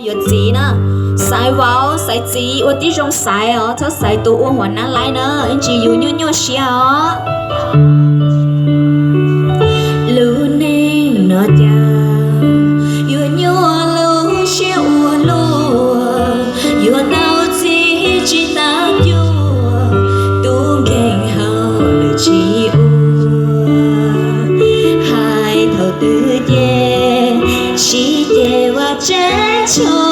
Yuav txiv na, xaiv vauv xaiv txiv ua tib zoo xaiv os, txhob xaiv tus ua huam nab laib na, ib ntsis yus nyuaj nyuaj siab os. Lub neej no cas yuav nyuaj lub siab ua luaj, yuav tau txiv tsis tau cuag, tub nkeeg hauj lwm tsis ua, hais thaum twg ces sib ceg vaj tseb tshua.